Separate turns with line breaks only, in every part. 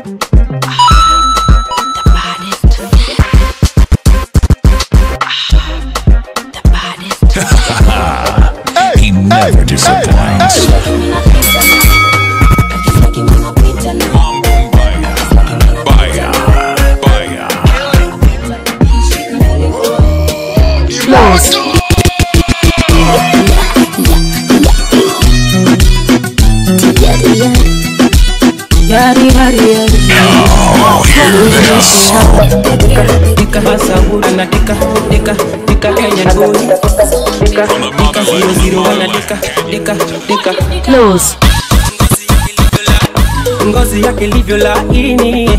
The baddest. The baddest.
He never disappoints.
Close.
Yari yari yari.
Close.
Ngozi yake livyo laini.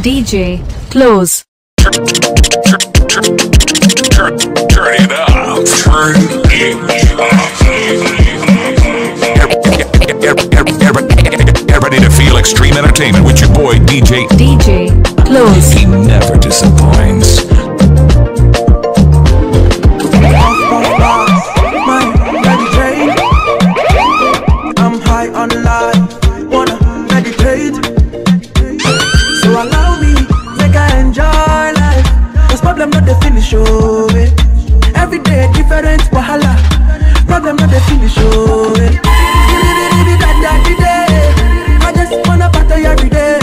DJ Close.
Turn it up. Turn it up. Get ready to feel extreme entertainment with your boy DJ.
DJ Close.
He never disappoints.
I'm high on life, wanna meditate. So allow me, make I enjoy life. Cause problem not the finish, oh eh. Every day different wahala. Problem not the finish, oh eh. I just wanna party every day.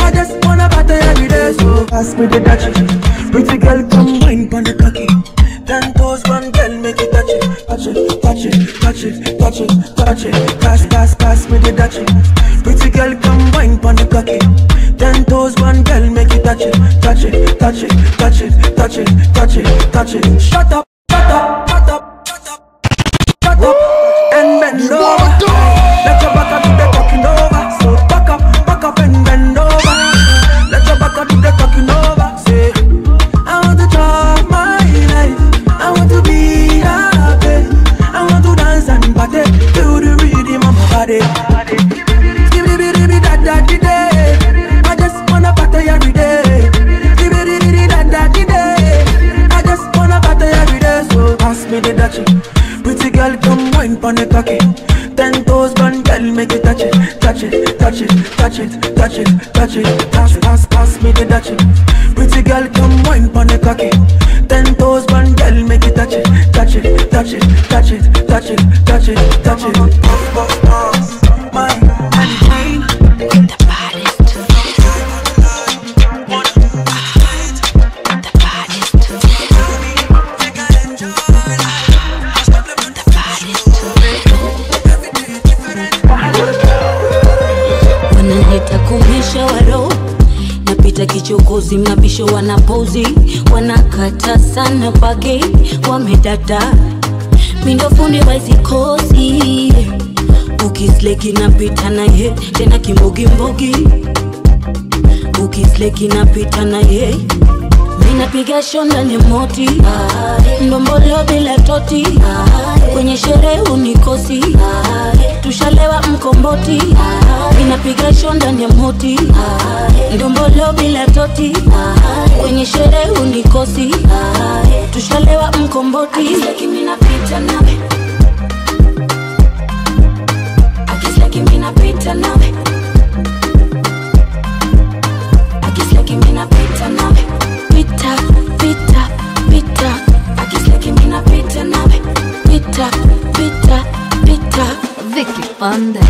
I just wanna party every day. So pass me the touch. Pretty girl come wine pon the cocky. 10 toes, one girl make it touch it, touch it, touch it, touch it, touch it, touch it. Pass, pass, pass me the touch it. Pretty girl come wine pon the cocky. 10 toes, one girl make it touch it, touch it, touch it, touch it, touch it, touch it, touch it. Shut up, shut up, shut up, shut up, shut up, and bend over. Let your back up do the talking over. So back up and bend over. Let your back up do the talking over. Say, I want to try my life. I want to be happy. I want to dance and party to the rhythm of my body. I just wanna party every day. I just wanna party every day. So pass me the dutchie. Pretty girl come wine pon the cocky. 10 toes, one girl make it touch it, touch it, touch it, touch it, touch it, touch it. Pass, pass, pass me the dutchie. Pretty girl come wine pon the cocky. 10 toes, one girl make it touch it, touch it, touch it, touch it, touch it, touch it, touch it. Puff, puff, puff, my brain.
The baddest. The baddest. The baddest.
Wananiita kumisha waro, napita kichokozi, mabisho wanapozi, wanakata sana pake, wamedada. Mindo fundi waisikosi, ukisleki napita na ye, tena kimbogi mbogi. Ukisleki napita na ye, minapiga shonda ni moti, ndombolo bila toti, kwenye sherehe unikosi, tushalewa mkomboti. Minapiga shonda ni moti, ndombolo bila toti, kwenye sherehe unikosi, tushalewa mkomboti. Akisleki minapita nawe, akisleki minapita nawe, akisleki minapita nawe. Pita, pita, pita, akisleki minapita nawe. Pita, pita, pita.
Vicky Fundes.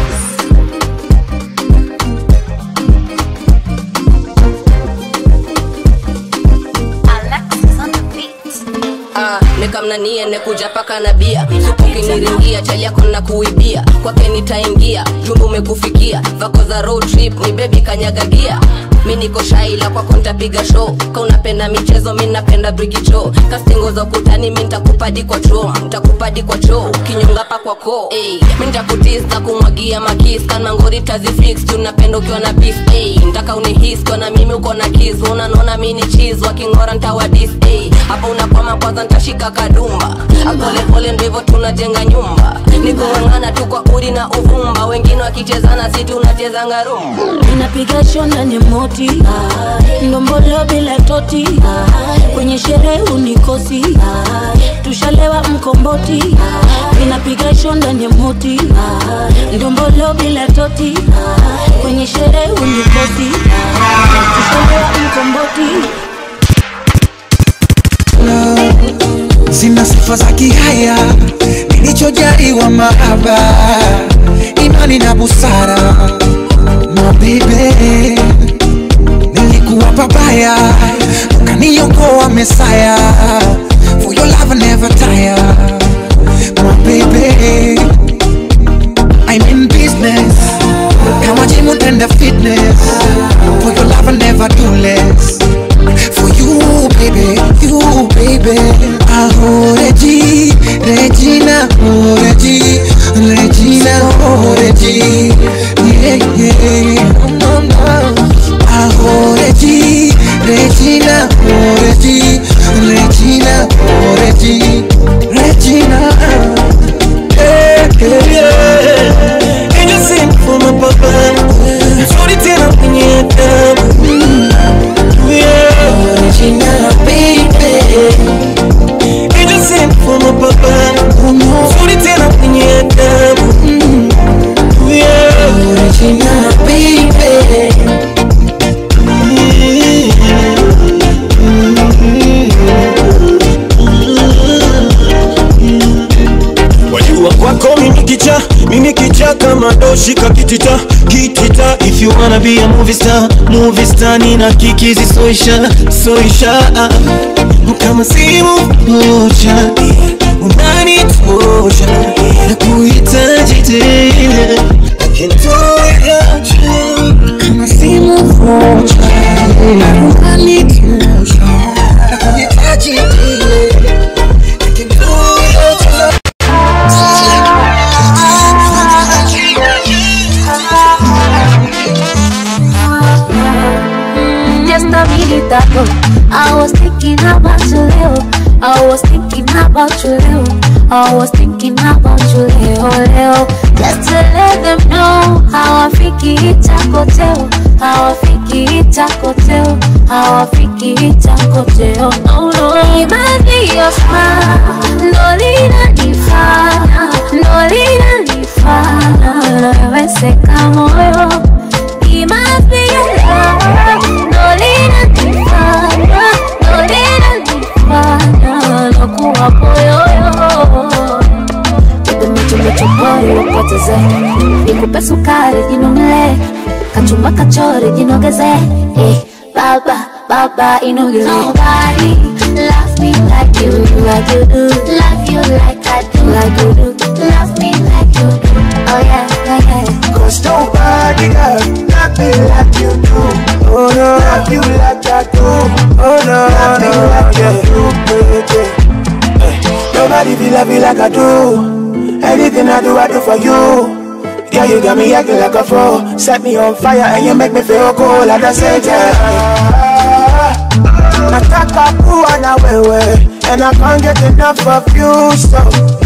Nikamnanie nekuja paka na bia, ukiniringia chali yako na kuibia, kwake nitaingia, jumbe umekufikia, vako za road trip ni baby kanyagagia. Mi niko shy la kwako nitapiga show. Ka unapenda michezo mi napenda brigicho. Kastingo za ukutani mi nitakupa di kwa choo. Nitakupa di kwa choo. Kinyonga pa kwa koo. Ey, mi nitakutisa kumwagia makis. Kana ngori tazifix tunapenda ukiwa na beef. Ey, nitaka unihis kwa na mimi uko na kiss. Unanona mi ni cheese wakingora nitawadis. Ey, hapa unakwama kwanza nitashika kadumba. Pole pole ndivyo tunajenga nyumba. Nikung'ang'ana tu kwa udi na uvumba. Wengine wakichezana si tunacheza ngarumba.
Ninapiga show ndani moti, ndombolo bila toti, kwenye sherehe unikosi, tushalewa mkomboti. Ninapiga show ndani moti, ndombolo bila toti, kwenye sherehe unikosi, tushalewa mkomboti.
Sina sifa za kihaya, nilichojaliwa mahaba, imani na busara. My baby, nilikuwa pabaya, ukaniokoa Messiah. For your love I never tire. My baby, I'm in business, kama gym and fitness. For your love I never do less. For you baby, you baby. Oh Reggie, Regina, oh Reggie, Regina, oh Reggie. Yeah, yeah, no, no. Oh Reggie, Regina, oh Reggie, Regina, oh Reggie, Regina.
Yeah, yeah, yeah. Angel sing for my papa. Sorry, tena kwenye damu. Yeah,
Regina, baby.
Angel sing for my papa. Sorry, tena kwenye damu. Yeah,
Regina, baby.
Wajua kwako mimi kicha kama doshika kitita kitita. If you wanna be a movie star, movie star, nina kikizi soisha soisha. Kama simu moja unanitosha, nakuhitaji tena, I can't do without you.
Kama simu moja unanitosha, nakuhitaji tena, I can't do without you.
Just a minute ago, I was thinking about you, Leo. I was thinking about you, Leo. I was thinking about you, Leo, Leo. Just to let them know how I think it's a hotel, how I think it's a hotel, how I think it's a hotel. No, no, imagine your smile, no linanifana, no linanifana, loweseka moyo. Imagine your love, no linanifana, no linanifana, lokuwa poyoyo. Micho pori upoteze, nikupe sukari jinumle, kachumba kachori jinogeze, eh, baba baba inogeze. Nobody loves me like you do, love you like I do, like you do, love me like you do, oh yeah, yeah, yeah.
'Cause nobody girl love me like you do, oh no, love you like I do, oh no, love me like you do, baby. Nobody feel love you like I do. Anything I do for you. Yeah, you got me acting like a fool. Set me on fire and you make me feel cool. Like I said, yeah. Nataka kuwa na wewe, and I can't get enough of you. So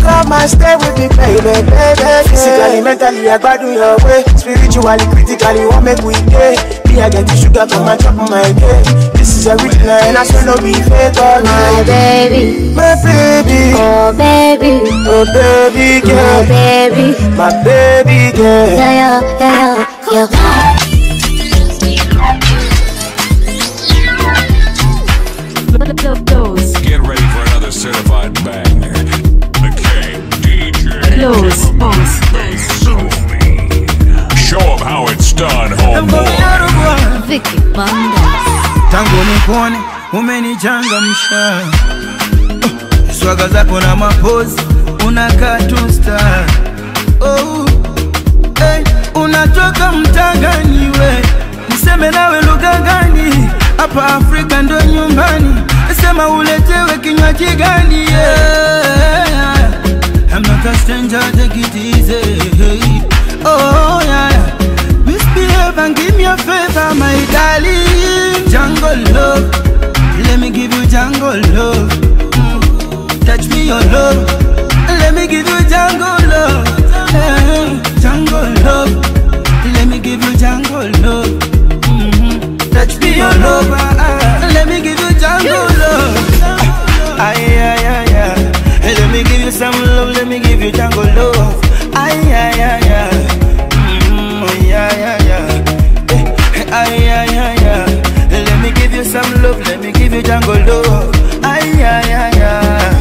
come and stay with me, baby, baby. Physically, mentally, I got do your way. Spiritually, critically, what make we gay? Me, I get the sugar from my top of my head. This is original and I should not be fake. Oh,
my baby,
my baby,
oh baby,
oh baby girl,
my baby,
my baby girl.
Yeah, yeah, yeah, yeah.
Get ready for another certified banger. The King, DJ Show 'em how it's done, homeboy.
Vicky Bandas.
Tangu nikuone umenichangamsha, swaga zako na mapozi unakaa tu star. Oh, hey, unatoka mtangani we, niseme nawe lugha gani? Hapa Afrika ndo nyumbani, sema uletewe kinywaji gani? Yeah. I'm not a stranger, take it easy. Oh yeah, misbehave and give me a favor, my darling. Jungle love, let me give you jungle love. Touch me your love, let me give you jungle love. Hey, jungle love, let me give you jungle love. Touch me your love, let me give you jungle love. Ay, ay, ay, ay. Let me give you some love, let me give you jungle love. Ay, ay, ay, ay. Yeah, yeah, yeah. Ay, ay, ay, ay. Let me give you some love, let me give you jungle love. Ay, ay, ay, ay.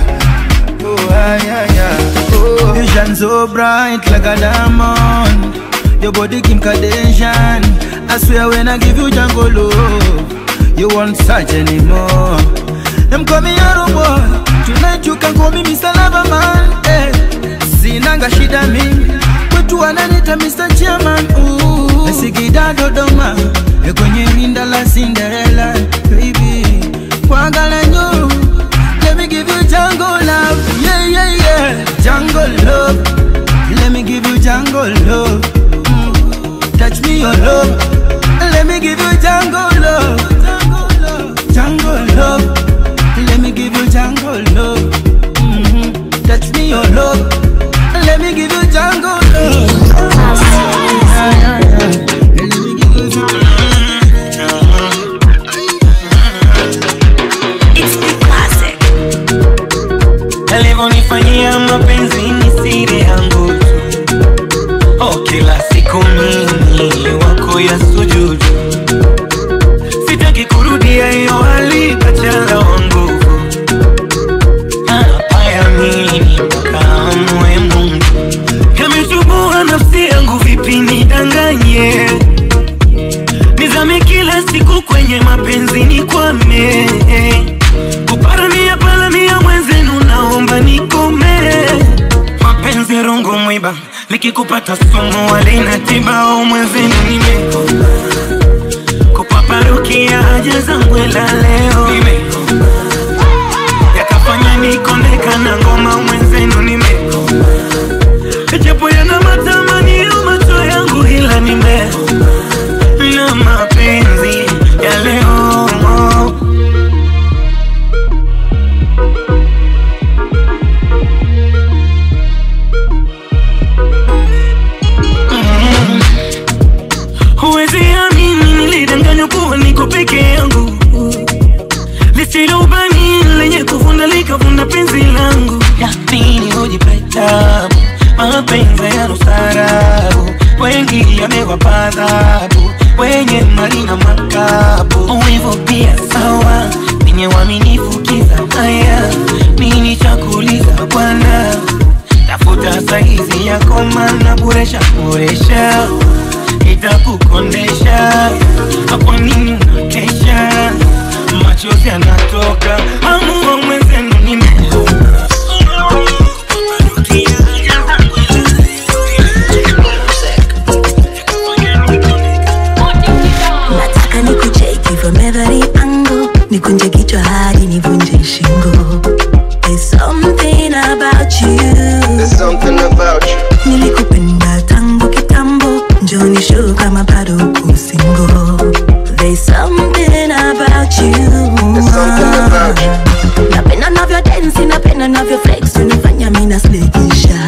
Oh, ay, ay, ay. Oh, you shine so bright like a diamond. Your body Kim Kardashian. I swear when I give you jungle love, you won't search anymore. Them call me Arrow boy. Tonight you can call me Mr. Loverman. Eh, sinanga shida mimi. Kwetu wananiita Mr. Chairman. Ooh, Sigida Dodoma. Kwenye rinda la Cinderella. Baby, kwangala nyo. Let me give you jungle love. Yeah, yeah, yeah. Jungle love. Let me give you jungle love. Touch me your love. Let me give you jungle love. Jungle love. Let me give you jungle love. Touch me your love. Let me give you jungle love. Let me give you jungle love.
It's the classic.
Alivyonifanyia mapenzi ni siri yangu. Oh, kila siku mimi wako ya sujudu. Sitaki kurudia hiyo hali kachala wangu. Haya mimi kamwe Mungu. Yamechubua nafsi yangu vipi nidanganye. Nizame kila siku kwenye mapenzi nikwame. Kuparamia palamia mwenzenu naomba nikome. Mapenzi rungu mwiba nikikupata sumu walina tiba. O mwenzenu nimekoma. Kupaparukia haja zangu ila leo nimekoma. Yakafanya nikondeka na ngoma mwenzenu nimekoma. Japo yana matamanio macho yangu ila nimekoma. Na mapenzi ya leo. Huwezi amini nilidanganywa kuwa niko peke yangu. Lisilo ubani lenye kuvunda likavunda penzi langu. Yakini hujipeta mapenzi ya ustaarabu. Wengi yamewapa adhabu, wenye mali na makabu. Wivu pia sawa, ninye waaminifu kiza haya. Nini cha kuuliza bwana? Tafuta saizi yako maana boresha boresha itakukondesha. Kwa nini unakesha? Machozi yanatoka. Amua mwenzenu nimekoma.
Nataka nikucheki from every angle, nikunje kichwa hadi nivunje shingo. There's something about you.
There's something about you.
Nilikupenda tangu kitambo, njoo nishow kama bado uko single. There's something about you.
There's something about you.
Napenda navyo dance, napenda navyo flex, unifanya mimi naslekisha.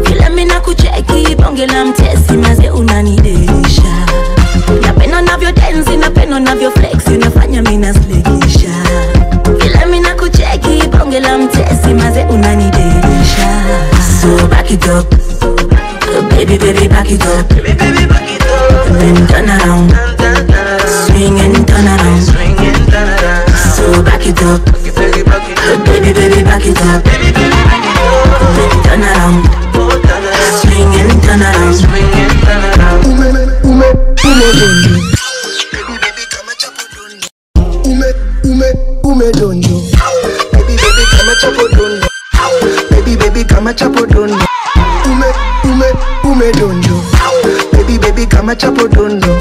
Vile mimi nakucheki, bonge la mtesi, maze unanidelisha. Napenda navyo dance, napenda navyo flex, unifanya mimi naslekisha. Vile mimi nakucheki, bonge la mtesi, maze unanidelisha. So back it up, baby baby back it up,
baby baby back it up,
then turn around, swing and turn around,
swing and turn around.
So back it up, baby baby back it up,
baby baby back it up,
then turn around, swing and turn around,
swing and turn around.
Ume ume ume donjo, baby baby kama chapo donjo. Ume ume ume donjo, baby baby kama chapo donjo. Baby baby kama chapo donjo. Ume ume ume donjo, baby baby kama chapo dondo.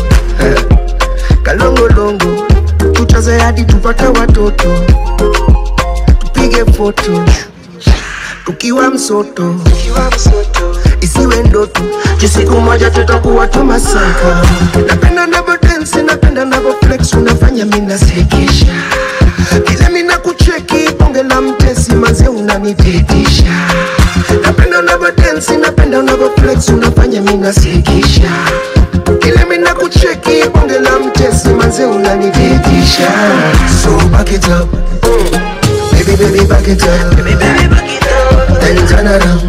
Kalongo longo, kucha hadi tupate watoto, tupige foto tukiwa msoto, isiwe ndoto siku moja tutakuwa tumasaka. Napenda navyo dance, napenda navyo flex, unafanya mimi nasekesha. Kila mimi nakucheki bonge la mtesi manze unanitetisha. Napenda navyo dance, napenda navyo flex, unafanya mimi nasekesha. Kila mimi nakucheki bonge la mtesi manze unanitetisha. So back it up, baby baby back it up, baby baby back it up, then turn around,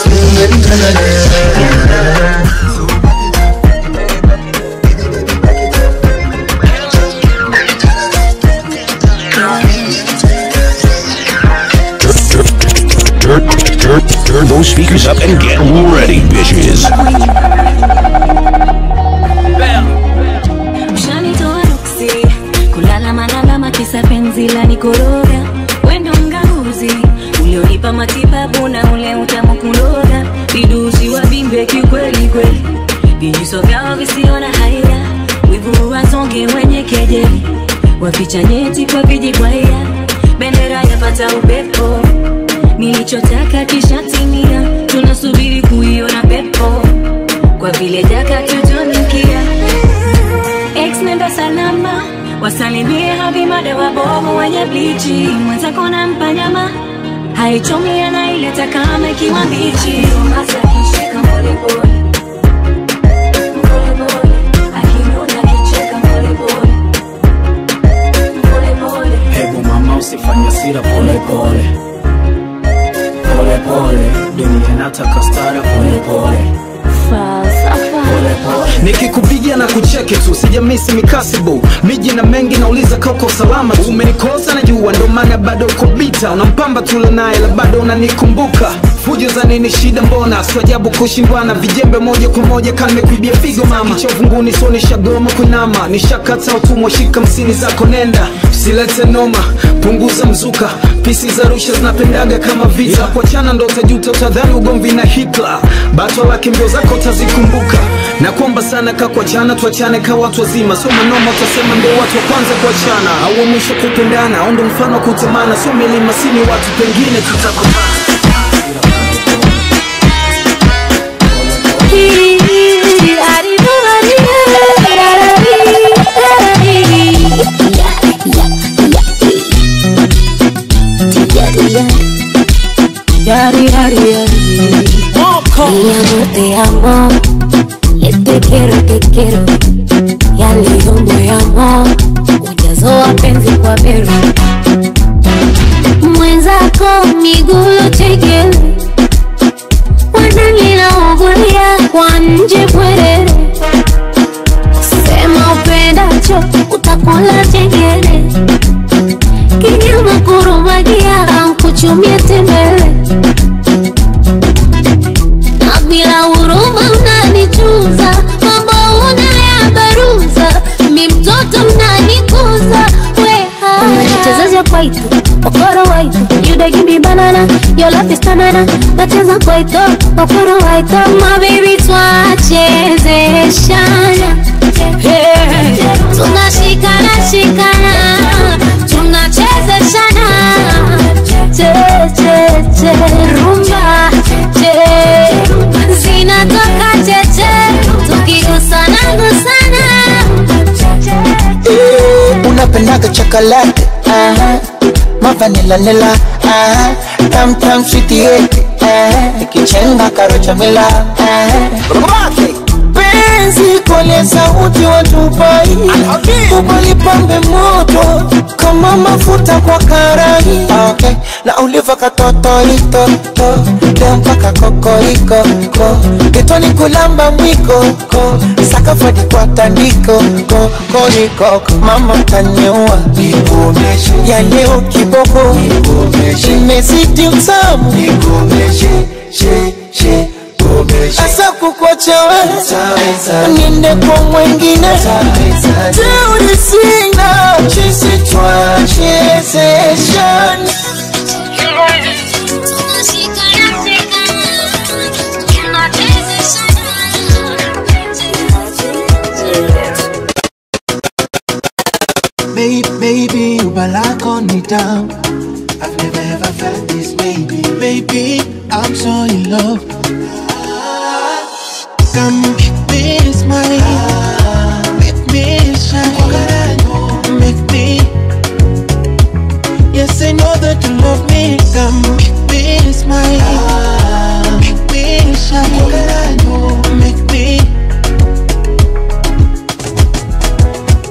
swing and turn around. So back it up, baby baby back it up,
Turn those speakers up and get ready, bitches.
Ushanitoa ruksi, kulala manalama kisa penzi la nikoroga. Wendo ngaruzi, ulionipa matibabu na ule utamu kuloga. Vidusi wa bimbe kiukweli kweli, vijuso vyao visio na haya. Wivu wasonge wenye kejeli, waficha nyeti kwa vijibwaya. Bendera yapata upepo, nilichotaka kishatimia. Tunasubiri kuiona pepo, kwa vile jaka tutunukia. Ex nenda salama, wasalimie habimada wabovu wenye blichi. Mwenzako nampa nyama, haichomi anaileta kama ikiwa mbichi. Hasa kishika pole pole, pole pole, akinuna kicheka pole pole, pole pole.
Hebu mama usifanye hasira pole pole, pole pole, dunia inataka stara pole pole.
Nikikupigia na kucheki tu, sijamisi mikasibu. Miji na mengi nauliza koko salama tu. Umenikosa najua ndo maana bado uko bita. Unampamba tula naye la bado unanikumbuka. Fujo za nini shida mbona, si ajabu kushindwana. Vijembe moja kwa moja kama nimekuibia figo mama. Kichovu nguni so nishagoma kunama. Nishakata utumwa shika msini zako nenda. Usilete noma, punguza mzuka. Pisi za rusha zinapendaga kama vita. Kuachana ndo utajuta utadhani ugomvi na Hitler. Batwa laki mbio zako utazikumbuka. Na kuomba sana ka kuachana tuachane ka watu wazima. So manoma utasema ndo watu wa kwanza kuachana au mwisho kupendana, au ndo mfano kutemana. So milima sini watu pengine tutakutana.
Yari, yari, yari. Mi amor, te amo, te quiero, te quiero. Ya leo moyamo, ujazo wa penzi kwa bero. Mwenzako miguu chekele, wananilaugulia kwa nje bwerere. Sema upendacho, utakula chengere. Kinyama kurumagia, kuchumia tembele. Na bila huruma unanichuza, mambo unayabaruza, mi mtoto mnanikuza. Unanichezesha kwaito, okoro waito, you dey give me banana, your love is banana. Nacheza kwaito, okoro waito, my baby twachezeshana. Hey, tunashikana shikana, tunachezeshana. Che che che rumba, che zinatoka che che, tukigusana gusana.
Unapendaga chocolate, ma vanilla nila, tam tam sweetie, ikichenga karocha mila. Penzi kole sauti watupai, ubalipambe moto kama mafuta kwa karai. Okay, na uliva katoto ito to, leo mpaka kokoriko ko, kitoni kulamba mwiko ko, sakafadi kwa tandiko ko koriko. Mama mtaniua ya leo kiboko, imezidi utamu. Asa kukuacha wewe niende kwa mwingine, teuri sina chisi twachezeshana.
Baby,
Baby, you balak on me down. I've never ever felt this, maybe. Baby, I'm so in love. Come make me smile, make me shine, make me. Yes, I know that you love me. Come make me smile, make me shine, make me.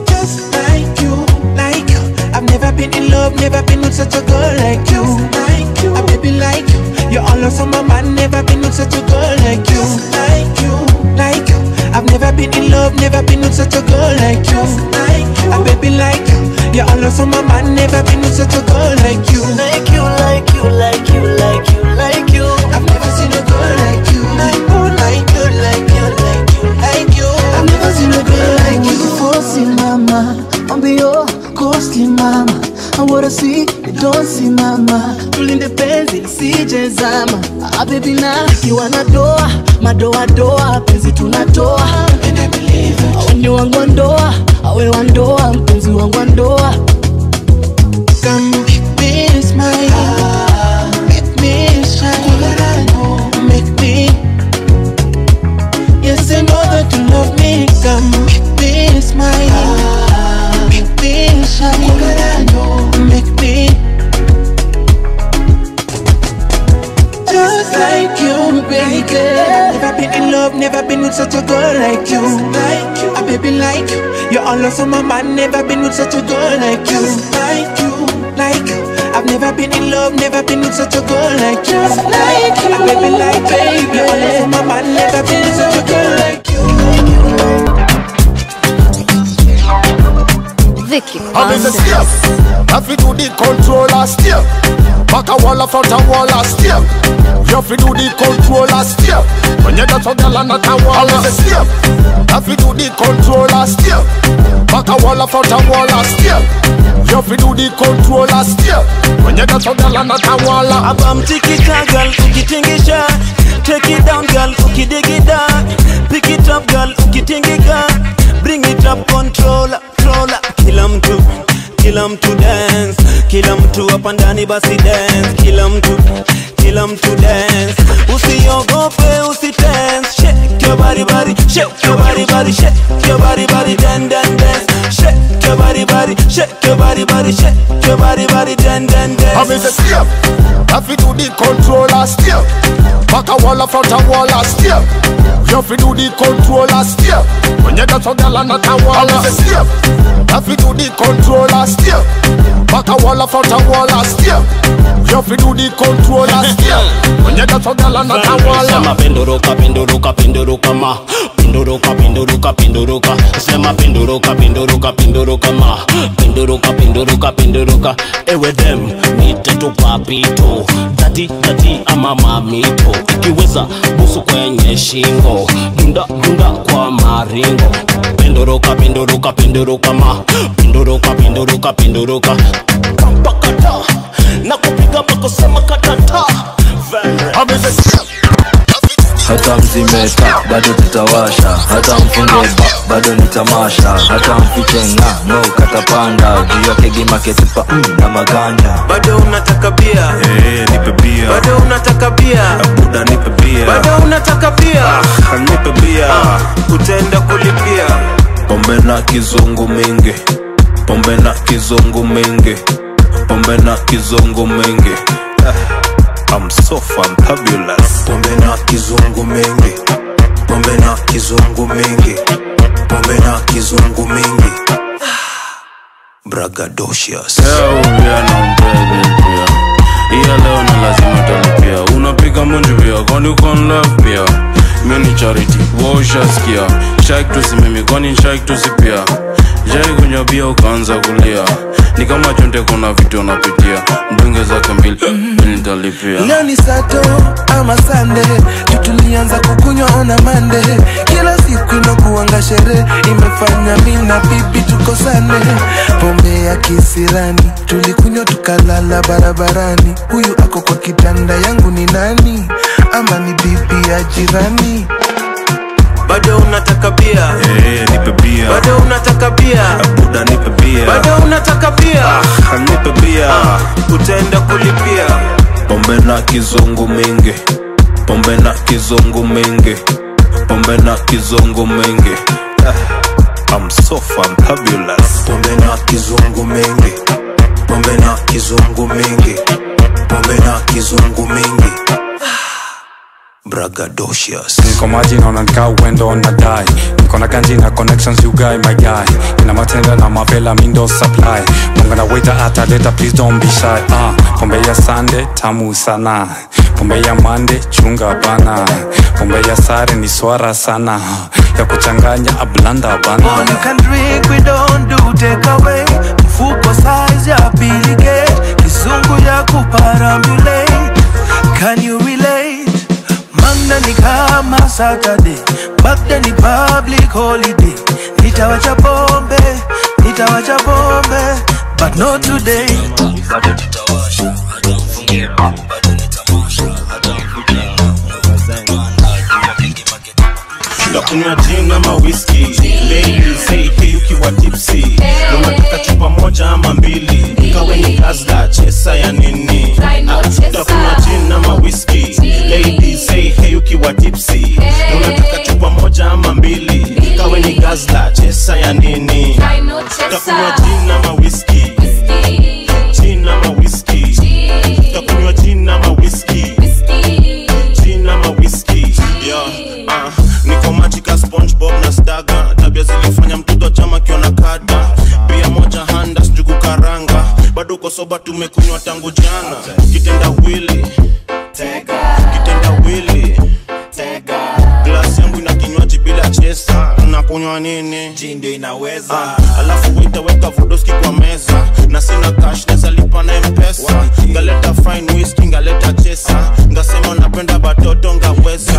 Just like you, like you. I've never been in love, never been with such a girl like you. Like you, a baby like you. You're all over my mind, never been with such a girl like you. Like you, like you. I've never been in love, never been with such a girl like you. Like you, a baby like you. You're all over my mind, never been with such a girl like you. Like you, like you, like you, like you, like you. I've never seen a girl like you. Like you, like you, like you, like you, like you. I've never seen a girl like you.
Forcing mama, I'm your costly mama. I wanna see, you don't see mama. Tulinde penzi, sije zama. Ah baby na, kiwa na doa, madoa doa, penzi tunatoa.
And I believe it.
Awe ni wangu wa ndoa, awe wa ndoa, mpenzi wangu wa ndoa.
Come make me smile, make me shine, make me. Yes, I know that you love me. Come make me smile, make me shine, make me. Just like you, baby. Never been in love, never been with such a girl like you. Like you, a baby like you. You're all over my mind, never been with such a girl like you. Like you, like you. I've never been in love, never been with such a girl like you. Like you, a baby like you. You're all over my mind, never been with such a girl like you.
Vicky
I'm in the step. Have to do the controller step. Back a wall, front a wall, step. You have to do the controller step. When you get a girl and not a wall, I'm in the step. Have to do the controller step. Back a wall, front a wall, step. You have to do the controller step. When you get a girl and not a wall,
Abam tikita girl, ukitingisha. Take it down girl, ukidigida. Pick it up girl, ukitingika. Bring it up, controller, controller. Kila mtu dance. Kila mtu hapa ndani basi dance. Kila mtu dance. Usiogope, usitense. Shake your body body, shake your body body, shake your body body, dan dan dance. Shake your body body, shake your body body, shake your body body, dan dan dance.
I'm in the step. Have to do the controller step. Back a wall, front a wall, step. You have to do the controller step. When you get a girl and not a wall, I'm in the step. Have to do the controller step. Back a wall, front a wall, step. You have to do the controller step. When you get a girl and not a wall,
sema pinduruka, pinduruka, pinduruka ma. Pinduruka, pinduruka, pinduruka. Sema pinduruka, pinduruka, pinduruka ma. Pinduruka, pinduruka, pinduruka. Ewe dem, nite tu papito. Daddy, daddy ama mamito. Ikiweza busu kwenye shingo. Dunda, dunda kwa maringo. Pinduruka, pinduruka, pinduruka ma. Pinduruka, pinduruka, pinduruka. Kampakata, na kupiga makosema katata.
Hata mzimeta, bado tutawasha. Hata mfunge ba, bado ni tamasha. Hata mfiche nga, no katapanda. Juu ya kegi maketupa, na maganya.
Bado unataka bia?
Hey, nipe bia.
Bado unataka bia?
Buda nipe bia.
Bado unataka bia?
Ah, nipe bia.
Utaenda kulipia.
Pombe na kizungu mingi. Pombe na kizungu mingi. Pombe na kizungu mingi. I'm so fantabulous.
Pombe na kizungu mingi. Pombe na kizungu mingi. Pombe na kizungu mingi. Braggadocious.
Leo na mbebe pia. Iya leo na lazima talipia. Unapiga munju pia, kwani uko in love pia. Mimi ni charity, wewe ushasikia. Shike tu si mimi, kwani shike tu si pia. Jai kunywa bia ukaanza kulia. Ni kama chonte kuna vitu unapitia. Mbinge zake mbili, nitalipia.
Leo ni Sato ama Sunday, tulianza kukunywa on a Monday. Kila siku inakuanga sherehe, imefanya mimi na bibi tukosane. Pombe ya kisirani tulikunywa tukalala barabarani. Huyu ako kwa kitanda yangu ni nani? Ama ni bibi ya jirani?
Bado unataka bia?
Eh, nipe bia.
Bado unataka bia?
Buda nipe bia.
Bado unataka bia?
Ah, nipe bia.
Utaenda kulipia.
Pombe na kizungu mingi. Pombe na kizungu mingi. Pombe na kizungu mingi. I'm so fantabulous.
Pombe na kizungu mingi. Pombe na kizungu mingi. Pombe na kizungu mingi. Braggadocious.
Niko maji naona nika wendo na die. Niko na ganji na connections you guy my guy. Nina matenda na mavela mindo supply. Munga na waiter ataleta, please don't be shy. Pombe ya Sunday tamu sana. Pombe ya Monday chunga bana. Pombe ya sare ni swara sana. Ya kuchanganya ablanda bana.
All you can drink, we don't do take away. Mfuko size ya Billy Gates, kizungu ya kuparambulate. Can you relate? Monday ni kama Saturday, birthday ni public holiday. Nitawacha pombe, but not today.
Ndakunywa gin ama whisky. Ladies, hey, hey, ukiwa tipsy. Unataka chupa moja ama mbili. Kawe ni gazla, chesa ya nini? Ndakunywa gin ama whisky. Ladies, hey, hey, ukiwa tipsy. Unataka chupa moja ama mbili. Kawe ni gazla, chesa ya nini? Ndakunywa gin ama whisky. Gin ama whisky. Ndakunywa gin ama whisky. Gin ama whisky. Yeah, niko majika SpongeBob na staga. Tabia zilifanya mtoto chama kiona kada. Bia moja handa njugu karanga. Bado uko soba tumekunywa tangu jana. Kitenda wili tega. Kitenda wili tega. Glass yangu ina kinywaji bila chesa. Unakunywa nini? Jinde inaweza. Alafu waiter weka vodoski kwa meza. Na sina cash neza lipa na M-Pesa. Ngaleta fine whiskey, ngaleta chesa. Ngasema napenda batoto ngaweza.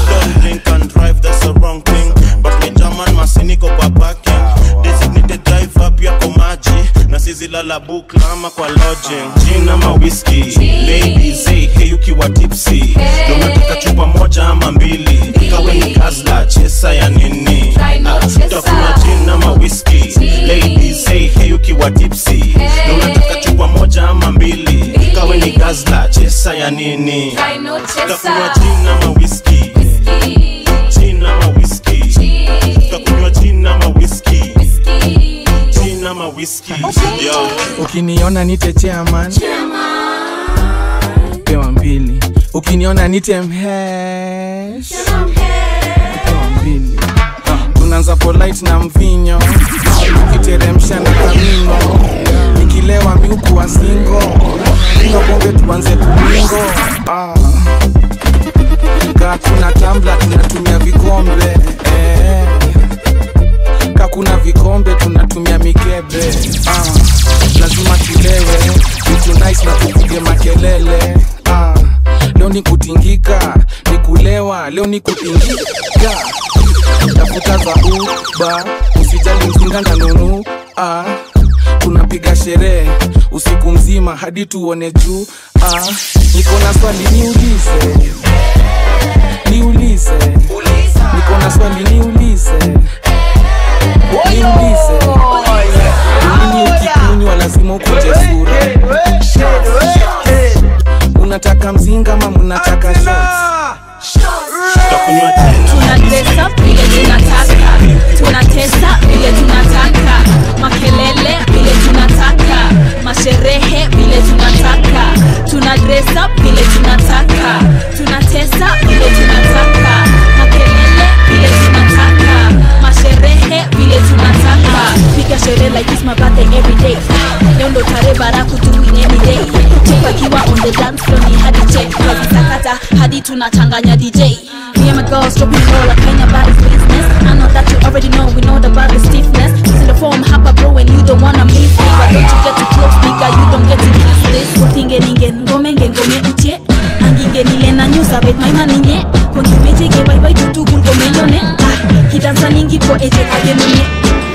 Don't drink and drive, that's the wrong thing. But me German masiniko kwa parking. Designated driver pia kwa maji. Na sisi lala bukla ama kwa lodging. Gin ama whisky. Ladies, hey, hey, ukiwa tipsy. Unataka chupa moja ama mbili. Kawe ni gazla, chesa ya nini? Utakunywa gin ama whisky. Ladies, hey, hey, ukiwa tipsy. Unataka chupa moja ama mbili. Kawe ni gazla, chesa ya nini? Utakunywa gin ama whisky. Gin ama whisky. Utakunywa gin ama whisky. Gin ama whisky. Yo.
Ukiniona nite chairman, pewa mbili. Ukiniona nite mhesh, pewa mbili. Tunaanza polite na mvinyo, ukiteremsha na kamino. Nikilewa miuku wa singo, kunywa pombe tuanze kumingo. Kakuna tumbler tunatumia vikombe. Kakuna vikombe tunatumia mikebe. Lazima tulewe, vitu nice na tupige makelele. Leo ni kutingika, ni kulewa, leo ni kutingika. Tafuta za Uber, usijali mzinga na nunu. Tunapiga sherehe usiku mzima hadi tuone juu. Niko na swali niulize, niulize. Niko na swali niulize, niulize. Nini ukikunywa lazima ukunje sura? Unataka mzinga ama mnataka shots?
Tunatesa vile tunataka, tunatesa vile tunataka, makelele vile tunataka, masherehe vile tunataka, tunadress up vile tunataka, tunatesa vile tunataka, makelele vile tunataka, masherehe vile tunataka. Piga sherehe like it's my birthday every day. Leo ndo tarehe baraku doing any day. Tupakiwa on the dance floor ni hadi check, sakata hadi tunachanganya DJ. Me and my girls dropping low like Kenya bad business. I know that you already know, we know about the stiffness. It's in the form hapa bro and you don't wanna miss me. But don't you get too close nigga, you don't get to kiss this. Kotinge ninge ngome nge ngome uche. Anginge nile na nyusa bet my money nye. Kongimeje ge bye bye tutugul gomeyone. Kidansa ningi po eje kage munye.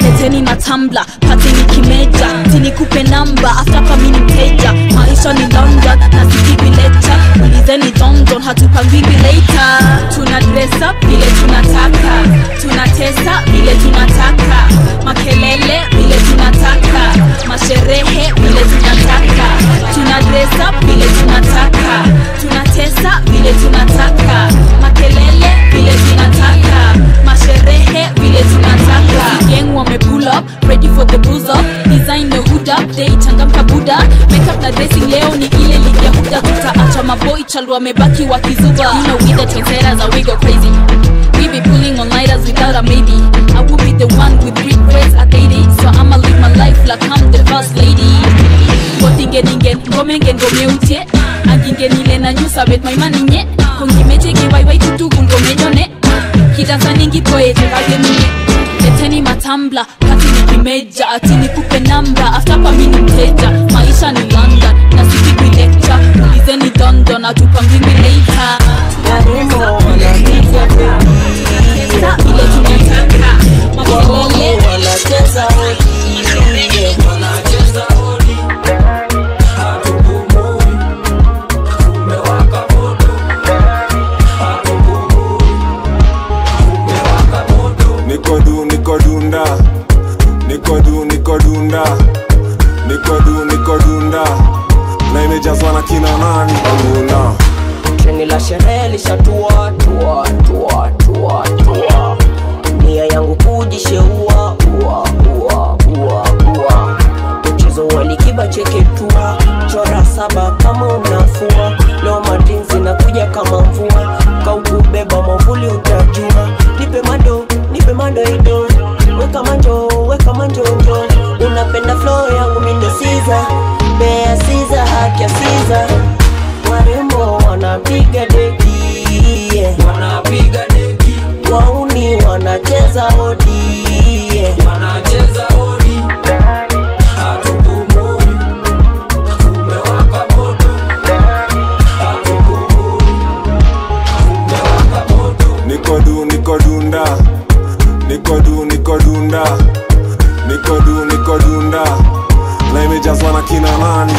Leteni na tumbler, party ni kime. kimeja. Tinikupe namba after pa mimi mteja. Maisha ni London na sipigwi lecture. Ulizeni London hatupangwi later. Tuna dress up vile tunataka, tunatesa vile tunataka, makelele vile tunataka, masherehe vile tunataka. Tuna dress up vile tunataka, tunatesa vile tunataka, makelele vile tunataka, masherehe vile tunataka. Gang wame pull up, ready for the booze up, design the hood up, day changamka buda, makeup na dressing leo ni ile ligi ya huda. Tutaacha maboy chalu wamebaki wakizuba. You know we the trendsetters and we go crazy. We be pulling on lighters without a maybe. I will be the one with regrets at 80, so I'ma live my life like I'm the first lady. Kotingeningen, komengen gomeutie, agingenile na nyusabet my maninye, kongimeche kiwaiwai tutugun gomeyone, kidansa ningi poete kagenune. Leteni matambla, kati nikimeja, ati nikupe namba, after pa mimi mteja. Maisha ni London, na sipigwi lecture, ulizeni London, hatupangwi later. Ile tunataka, makelele
wanacheza hodi, wanacheza hodi, hatupumui, kumewaka moto, hatupumui, kumewaka moto.
Niko du, niko dunda, niko du, niko dunda, niko du, niko dunda, na imejazwa na kina nani? Hamuna.
Treni la sherehe lishatua tua tua tua tua, nia yangu kujisheua ua ua ua ua, mchezo walikiba cheketua, chora saba kama unafua, leo madinzi nakuja kama mvua, kaukubeba mwavuli utajua, nipe mado ido, weka manjonjo, unapenda flow yangu mindo Caesar, bea Caesar haki ya Caesar. Warembo wanapiga deki, wanapiga deki, wauni wanacheza hodi,
wanacheza hodi, hatupumui, kumewaka moto, hatupumui, kumewaka moto.
Niko du, niko dunda, niko du, niko dunda, niko du, niko dunda, na imejazwa na kina nani?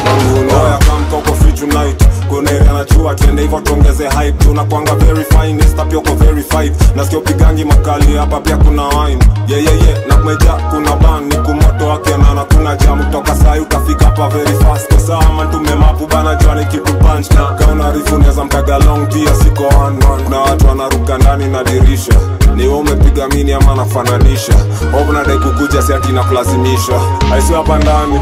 Oya kamka uko free tonight, kunera na chua twende hivyo tuongeze hype. Tunakuanga very fine, insta pia uko verified, na sikio pigangi makali hapa pia kuna wine. Yeah yeah yeah, na kumeja kuna ban, ni kumoto akiona kuna jam, kutoka sai utafika hapa very fast. Kwa sawa man tumemapu bana jua ni kitu punch, na kaona rifu unaweza mtaga long pia siko one. Kuna watu wanaruka ndani na dirisha, ni wewe umepiga mini ama nafananisha, hope na dai kukuja si ati nakulazimisha, aisiwe hapa ndani.